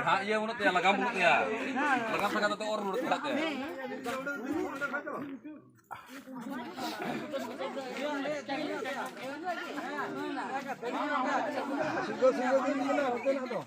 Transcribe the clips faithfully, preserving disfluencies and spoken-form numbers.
ᱦᱟᱸᱜ ᱤᱭᱟᱹ ᱵᱟᱹᱱᱩᱜ ᱛᱟᱭᱟ, ᱞᱟᱜᱟᱢ ᱵᱟᱹᱱᱩᱜ ᱛᱟᱭᱟ᱾ ᱞᱟᱜᱟᱢ ᱛᱟᱦᱮᱸ ᱠᱟᱛᱮ ᱚᱨ ᱨᱩᱣᱟᱹᱲ ᱠᱟᱱ ᱛᱟᱭᱟ᱾ ᱥᱤᱫᱷᱟᱹ ᱥᱤᱫᱷᱟᱹ ᱫᱤᱱ ᱠᱟᱱᱟ ᱚᱱᱛᱮᱱᱟᱜ ᱫᱚ᱾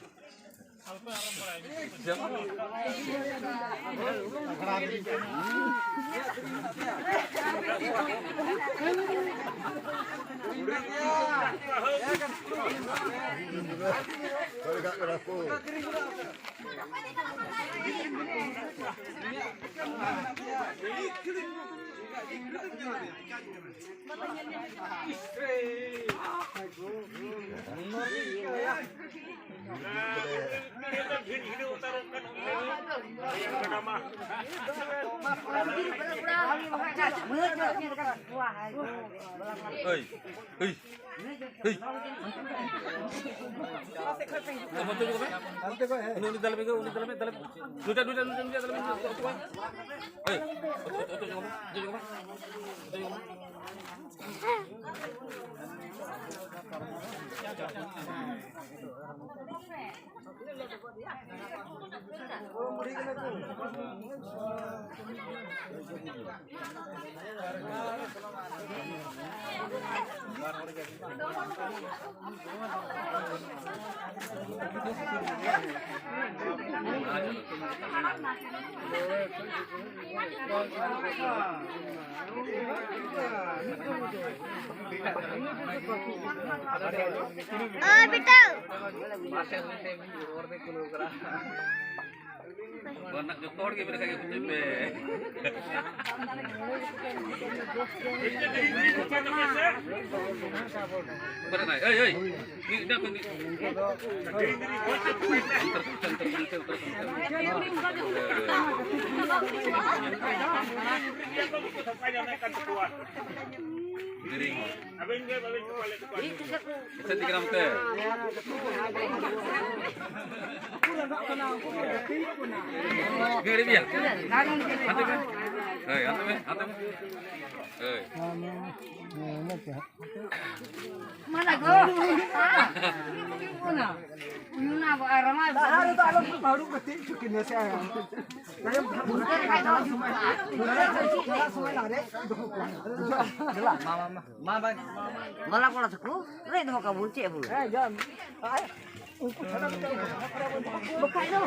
ᱦᱳᱭ, ᱦᱳᱭ, ᱦᱳᱭ᱾ ᱩᱱᱤ, ᱩᱱᱤ ᱫᱟᱞᱮ ᱢᱮ, ᱩᱱᱤ ᱫᱟᱞᱮ ᱢᱮ, ᱫᱟᱞᱮ ᱢᱮ᱾ ᱱᱩᱭᱴᱟᱜ, ᱱᱩᱭᱴᱟᱜ, ᱱᱩᱭᱴᱟᱜ, ᱱᱩᱭᱴᱟᱜ ᱫᱟᱞᱮ ᱢᱮ, ᱫᱟᱞᱮ ᱢᱮ᱾ ᱦᱳᱭ, ᱚᱪᱚᱜ, ᱚᱪᱚᱜ, ᱚᱪᱚᱜ ᱠᱚᱢ, ᱚᱪᱚᱜ ᱠᱚᱢ, ᱚᱪᱚᱜ ᱠᱚᱢ᱾ ᱳᱭ ᱵᱤᱴᱟᱹ᱾ ᱡᱚᱛᱚ ᱦᱚᱲ ᱜᱮ ᱢᱮᱱᱟᱜ ᱠᱟᱜ ᱜᱮᱭᱟ, ᱯᱮ᱾ ᱚᱠᱟᱨᱮ ᱢᱮᱱᱟᱭ? ᱮᱭ, ᱮᱭ, ᱢᱤᱫ ᱫᱷᱟᱣ ᱯᱮ, ᱢᱤᱫ᱾ ᱪᱮᱫ ᱛᱮ ᱜᱨᱟᱢ ᱛᱮ? ᱜᱟᱹᱲᱤ ᱵᱤᱭᱟ᱾ ᱦᱟᱱᱛᱮ ᱢᱮ᱾ ᱦᱳᱭ, ᱦᱟᱱᱛᱮ ᱢᱮ, ᱦᱟᱱᱛᱮ ᱢᱮ᱾ ᱦᱳᱭ᱾ ᱢᱟᱱᱟ ᱜᱚ᱾ ᱚᱱᱟ ᱵᱚ ᱟᱨ ᱢᱟ ᱞᱟᱦᱟ ᱨᱮᱫᱚ ᱟᱞᱚ ᱦᱟᱹᱲᱩᱵ ᱠᱟᱛᱮ ᱪᱩᱠᱤ ᱱᱮᱥᱮ ᱟᱭᱟ᱾ ᱢᱟ, ᱢᱟ, ᱢᱟ, ᱢᱟ, ᱵᱟᱭ᱾ ᱵᱟᱞᱟ ᱠᱚᱲᱟ ᱛᱟᱠᱚ, ᱨᱮ ᱫᱚᱦᱚ ᱠᱟᱵᱚᱱ ᱪᱮᱫ ᱵᱚᱱ? ᱦᱮᱸ, ᱡᱚᱢ᱾ ᱟᱭ, ᱩᱱᱠᱩ ᱪᱷᱟᱲᱟ ᱫᱚ ᱵᱟᱠᱷᱟᱡ ᱫᱚ᱾